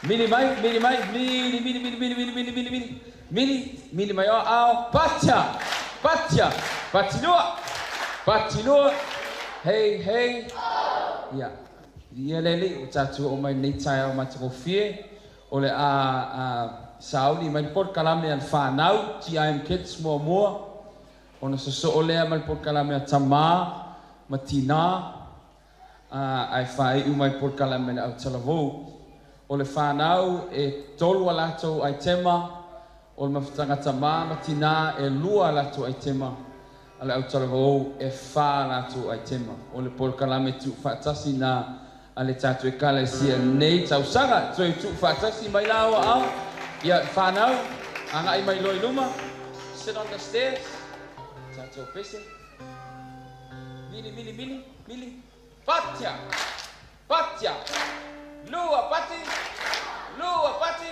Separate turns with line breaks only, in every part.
Mili mai, mili mai, mili, mili, mili, mili, mili, mili, mili, mili, mili, mili mai o aao, patia, patia, patilua, patilua, hei, hei, Ia, viia le Alii, ua tatou oo mai i lenei taeao matagofie, o le a sauni mai le polokalame a le fanau, TIM Kids muamua, ona sosoo lea ma le polokalame a tamā ma tinā, ae faaiu mai le polokalame a le autalavou. O le fanau e tolu a latou aitema, o le mafutaga tamā ma tinā e lua a latou aitema, a le autalavou e fā a latou aitema. O le polokalame tuufaatasi na a le tatou Ekalesia i lenei tausaga. Toe tuufaatasi mai la o aao, ia fanau, agai mai loa i luma, sit on the stairs, tatou pese. Mili, mili, mili, mili. Patia! Patia! Lua pati! Lua pati!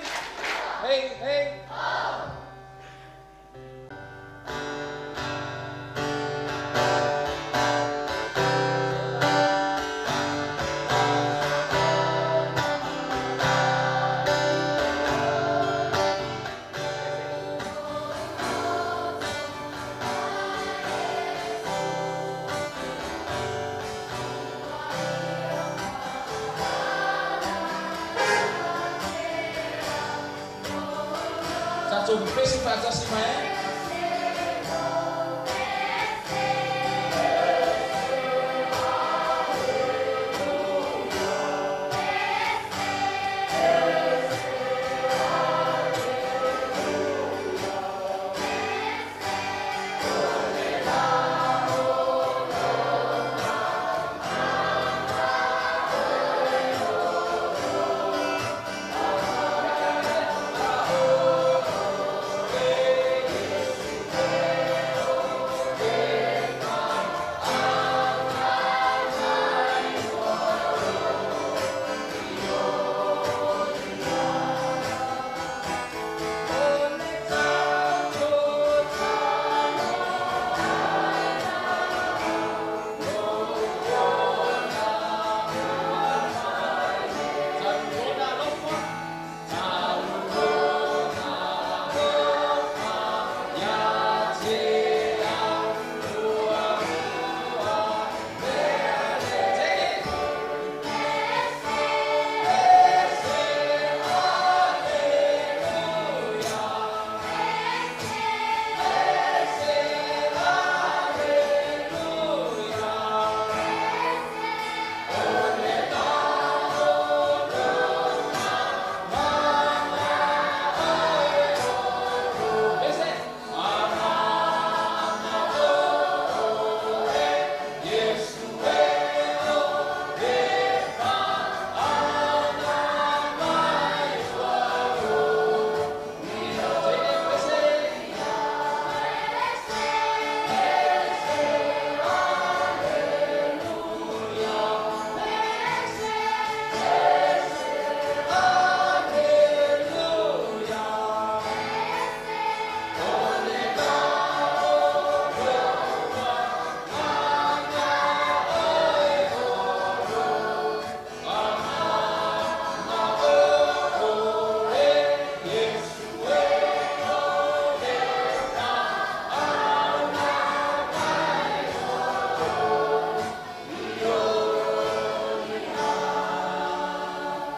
Hei, hei! Tatou pepesi faatasi mai ai.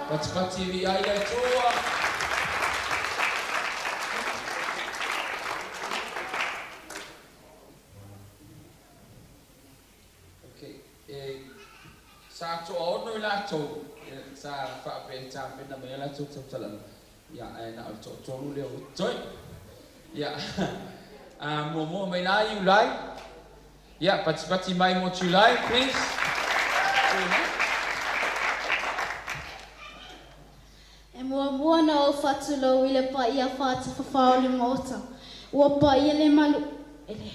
Patipati viia i le Atua. Okay. E, sa toaono i latou, sa faapea e tapena mai a latou tautalaga. Ia, ae na o le toatolu lea ua totoe. Ia, muamua mai la Iulai. Ia, patipati mai mo July, please.
E muamua ona ou faatulou i le paia faatafafao o le Maota. Ua paia le malu... E le...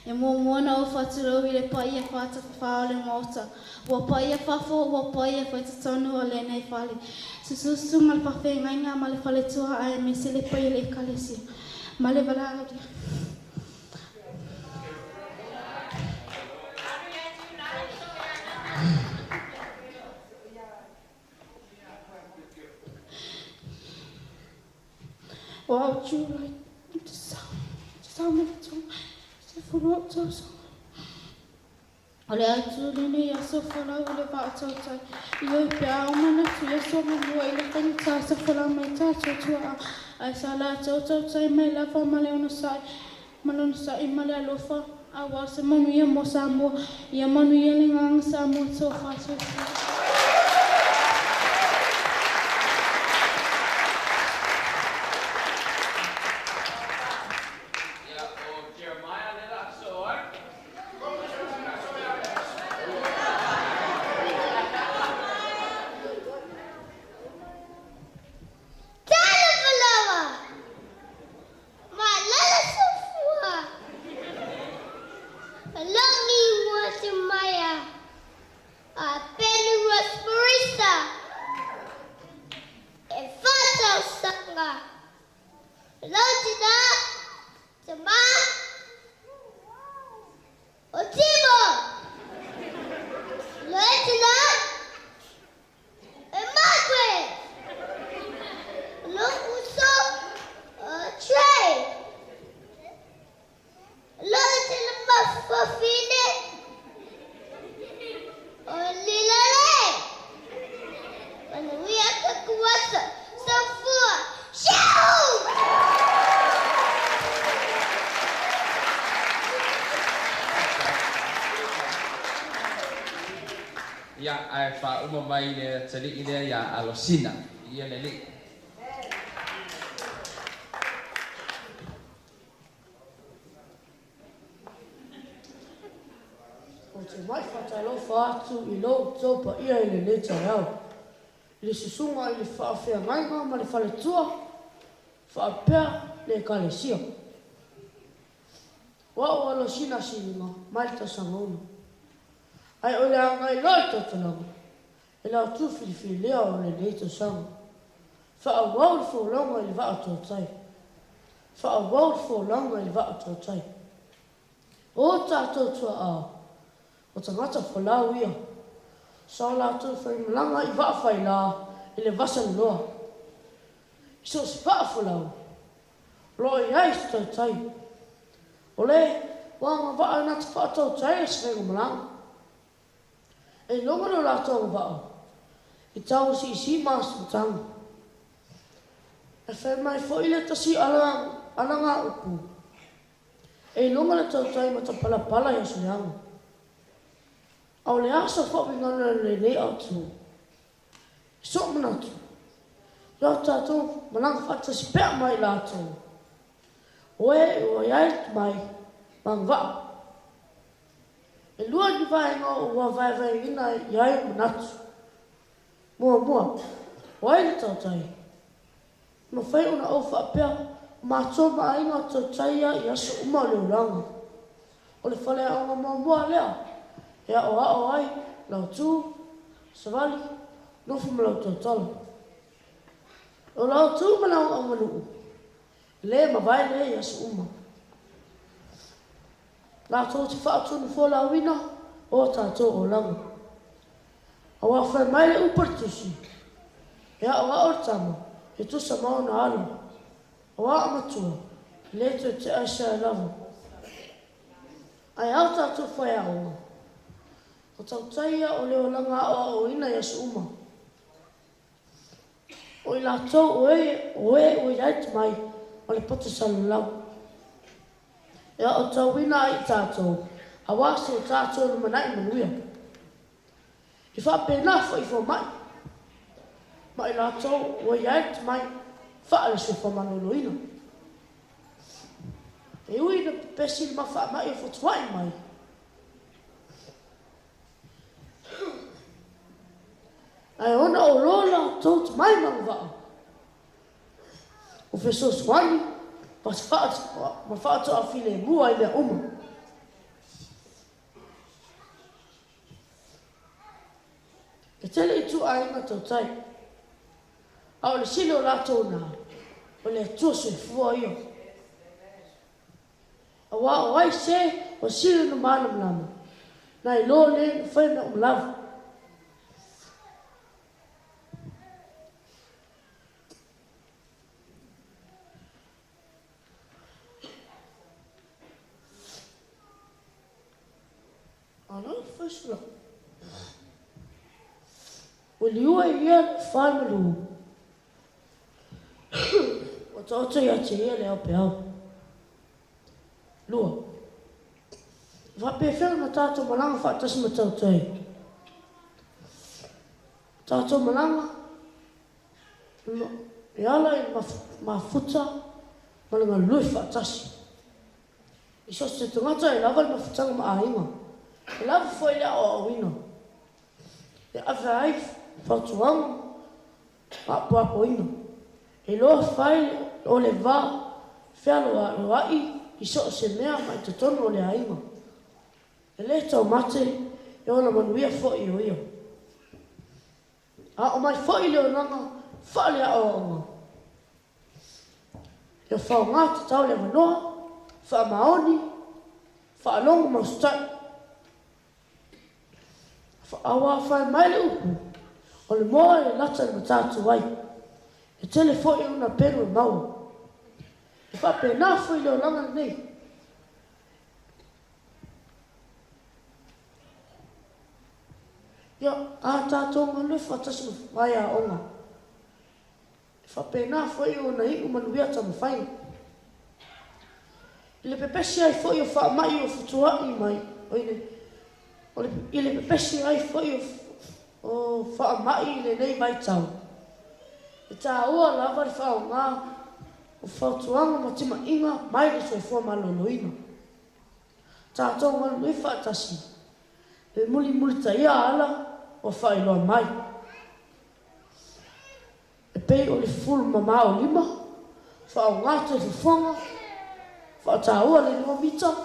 E muamua ona ou faatulou i le paia faatafafao o le Maota. Ua paia fafo, ua paia faitotonu o lenei fale. Susu susuga le faafeagaiga ma le faletua aemaise le paia o le Ekalesia ma le valaaulia. O au July 1990 ou tausaga. O le autu lenei aso folau i le vaa tautai. Ioe pe a ou manatu i aso muamua i le faigata sa folau mai tatou tuaa, ae sa latou tautai mai lava ma le onosai ma le onosai ma le alofa aua se manuia mo Samoa. Ia manuia le agaga Samoa tofa soifua.
Ia, o Jeremiah lea o le a sosoo ai.
Talofa lava! Malala soifua! Lagi Moatamaia a Benny Rosmarisa e whātausaga. Lau tina, tama, o Timo! Lau tina, e Margaret! Lau uso, o Trey! Lau tina mafafine, o Lilale! Manuia Takuasa, Soifua, Shoo!
Ia, ae faauma mai le atalii lea iā Alosina. Ia le Alii.
Ou te mai faatalofa atu i lo outou paia i lenei taeao, i le susuga i le faafeagaiga ma le faletua, faapea le Ekalesia. O au Alosina Siliga mai le tausaga ulu. Ae o le agai loa i tautalaga, e le autu filifilia o lenei tausaga. Faaauau le folauga i le vaa o tautai. Faaauau le folauga i le vaa o tautai. O tatou tua'a, o tagata folau ia. Sa o latou faimalaga i vaa faila i le vasa loloa. I so o se vaa folau, o lo o i ai se tautai. O le ua agavaa na te faatautai ai se faigamalaga. E iloga lo latou agavaa i tau siisii ma aso matagi. E fai mai foi le tasi alagaupu, E iloga le tautai matapalapala i aso leaga. A o le aso faauigaina lenei autu, i so'u manatu, ia o tatou malaga faatasi pea ma i latou, o e ua i ai mai ma agavaa. E lua ni vaega ua vaevaeina i ai manatu. Muamua, o ai le tautai? E mafai ona ou faapea, o matou ma aiga o tautai ia i aso uma o le olaga. O le faleaoga muamua lea e aoao ai lau tu, savali, nofo ma lau tautala. O lau tu ma lau auganuu, e le mavae lea i aso uma. Latou te faatonu folauina o tatou olaga. Aua fai mai le upu a le Tusi, E aoao le tama, e tusa ma ona alo, aua o matua, e le toe tea e sea lava. Ae ao tatou faiaoga, o tautai ia o le olaga aoaoina i aso uma. O i latou o e o e ua i ai tomai ma le poto salalalau. E aotauina ai i tatou, aua so tatou lumanai manuia. E faapena foi i fomai ma i latou ua i ai le tomai faale-soifua maloloina. E ui ina pepesi le mafaamai o fotuai mai, ae ona o lo latou tomai manuvao, o fesoasoani ma faatoafilemu ai mea uma. E tele ituaiga tautai, a o le sili o latou na, o le Atua soifua ia. Aua o ai se ua sili ona malamalama, na iloa le na fai mea uma lava. uso la. Ua liua e ia le fa i malu. Ua taoto ia te ia le aopeao. Lua. E faapefea ona tatou malaga faatasi ma tautai? Tatou malaga e ala i le mafuta ma le galue faatasi. I so o se tagata e lava le mafutaga ma aiga, e lava foi le aoaoina e ave ai fautuaga ma apoapoina. E iloa fai o le va fealoaloai i so o se mea ma i totonu o le aiga. E le taumate e ola manuia foi o ia. Aʻo mai foi le olaga faaleaoaoga. Ia faoga tatau le avanoa, faamaoni, faalogo ma usitai. Aua fai mai le upu, o le moa e lata i le matatuai, e tele foi ona pelu e maua. E faapena foi le olaga lenei. Ia, a tatou galue faatasi ma faiaoga, e faapena foi ona iu manuia taumafaiga. I le pepesi ai foi o faamai o fetua'i mai, oi le, o le, i le pepesi ai foi o, o faamai i lenei vaitau, e tāua lava le faaaoga o fautuaga ma timaiga mai le soifua maloloina. Tatou galue faatasi e mulimulitaia ala ua faailoa mai. E pei o le fulu mamao lima, faaaoga talifofoga, faataua le lua mita,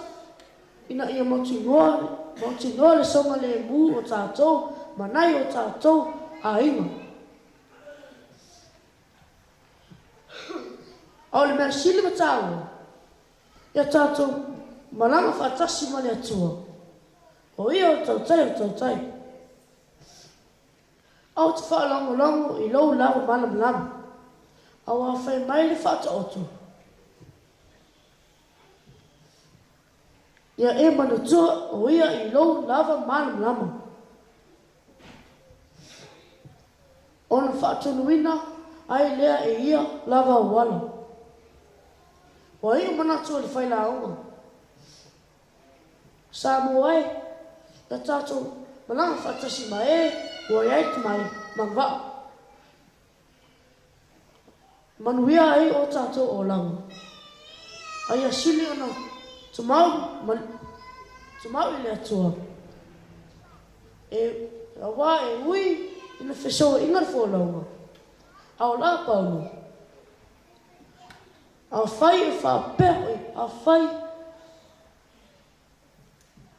ina ia mautinoa, mautinoa le saogalemu o tatou ma nai o tatou aiga. A o le mea sili ma taua, Ia tatou malaga faatasi ma le Atua, o Ia o tautai o tautai. A ou te faalagolago i lou lava malamalama, aua fai mai le faataoto, Ia e manatua o Ia i lou lava malamalama. Ona faatonuina ai lea e ia lava auala. Ua iu manatu o le failauga. Samoa e, ia tatou malaga faatasi ma e ua i ai tomai ma vaa. Manuia ai o tatou olaga. A ia sili ona tumau, ma, tumau i le Atua. E, aua e ui ina fesooaiga le folauga, a o la Paulo, Afai e faapea oe, afai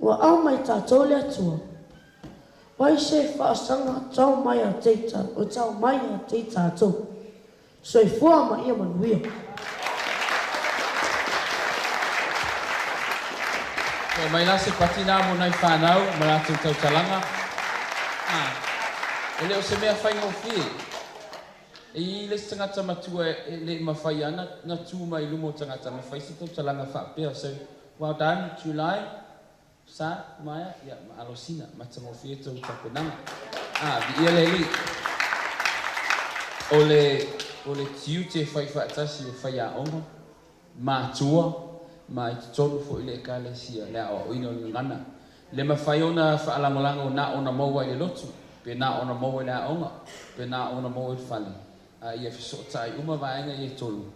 ua ao mai tatou le Atua, wai se faasaga tau mai a te o tau mai a te tatou. Soifua ma ia manuia.
Toe mai la se pati na mo nai fanau ma latou tautalaga. Ah, e le o se mea faigofie. E i ai le isi tagata matua e le i mafai lava na tu mai i luma o tagata ma fai se tautalaga faapea. So, well done, July, Sa, Maia, ia, ma Alosina, matagofie tou tapenaga. Ah, viia le Alii. O le, o le tiute e fai faatasi o faiaoga, matua, ma i totonu foi le Ekalesia, le aoaoina o le gagana. Le mafai ona faalagolago na ona maua i le lotu, pe na ona maua i le aoga, pe na ona maua i le fale, a ia fesootai uma vaega ia e tolu,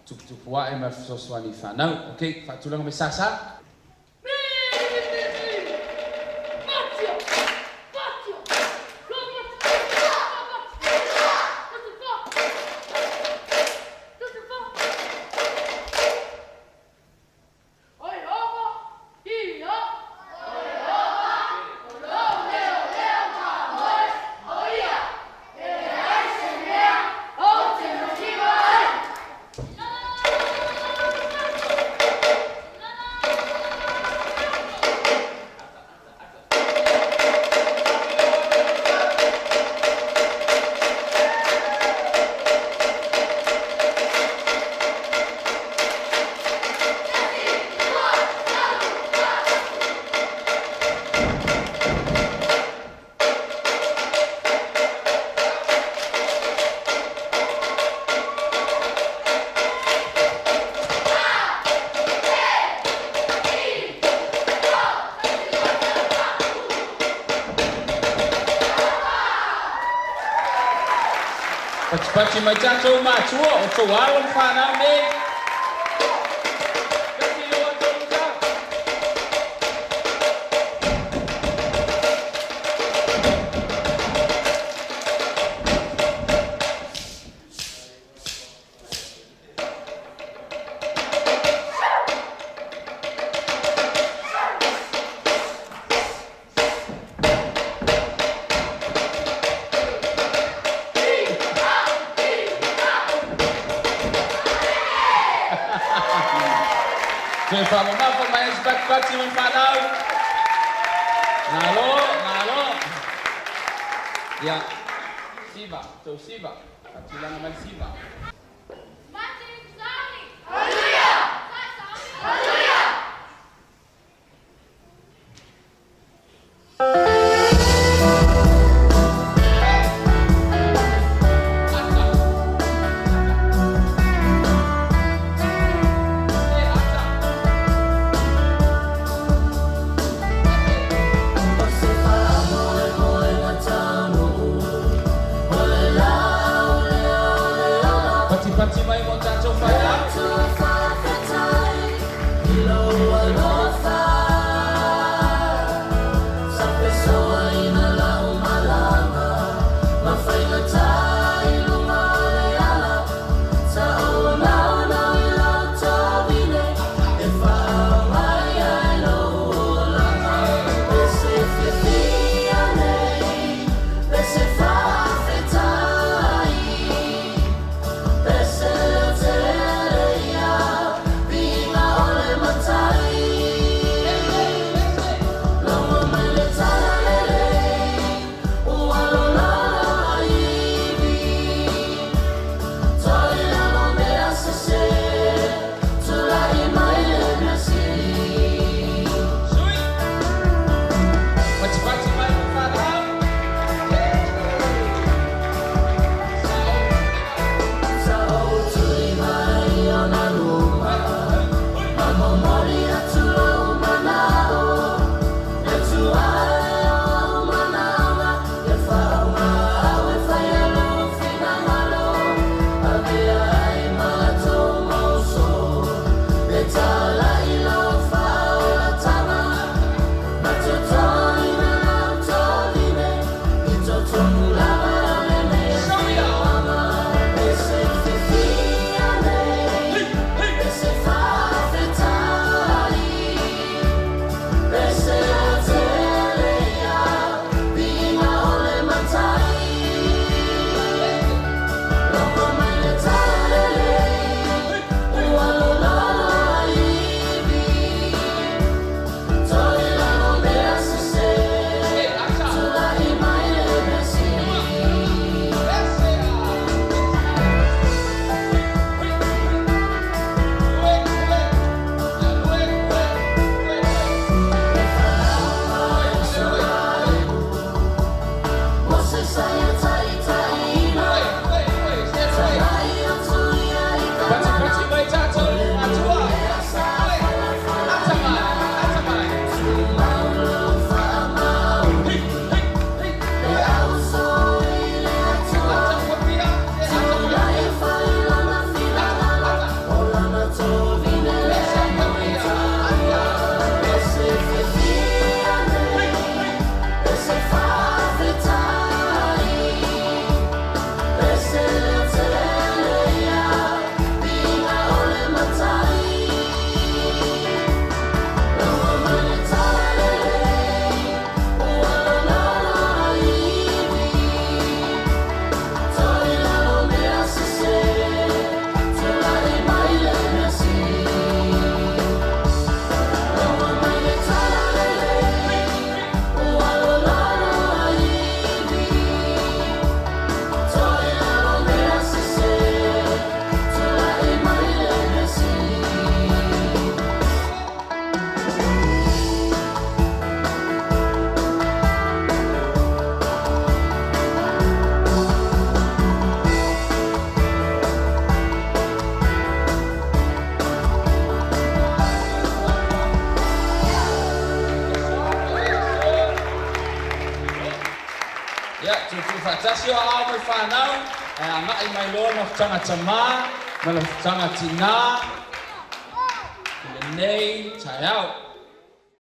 tuputupu ae ma le fesoasoani i fanau. Ok, faatulaga mai Sa Sa.
O Iehova ia. O Iehova, o lou leoleo mamoe o ia, e leai se mea ou te mativa ai.
Patipati mai tatou matua o tou alo ma fanau nei. Peti o tou ta. Toe faamamafa mai ai se patipati ma fanau. Malo, malo. Ia, siva, tou siva. Faatulaga mai le siva. Ata. E, ata.
O le la, o le
faatasi o aao ma le fanau, ae agai mai loa nofotaga tamā ma nofotaga tinā i lenei taeao.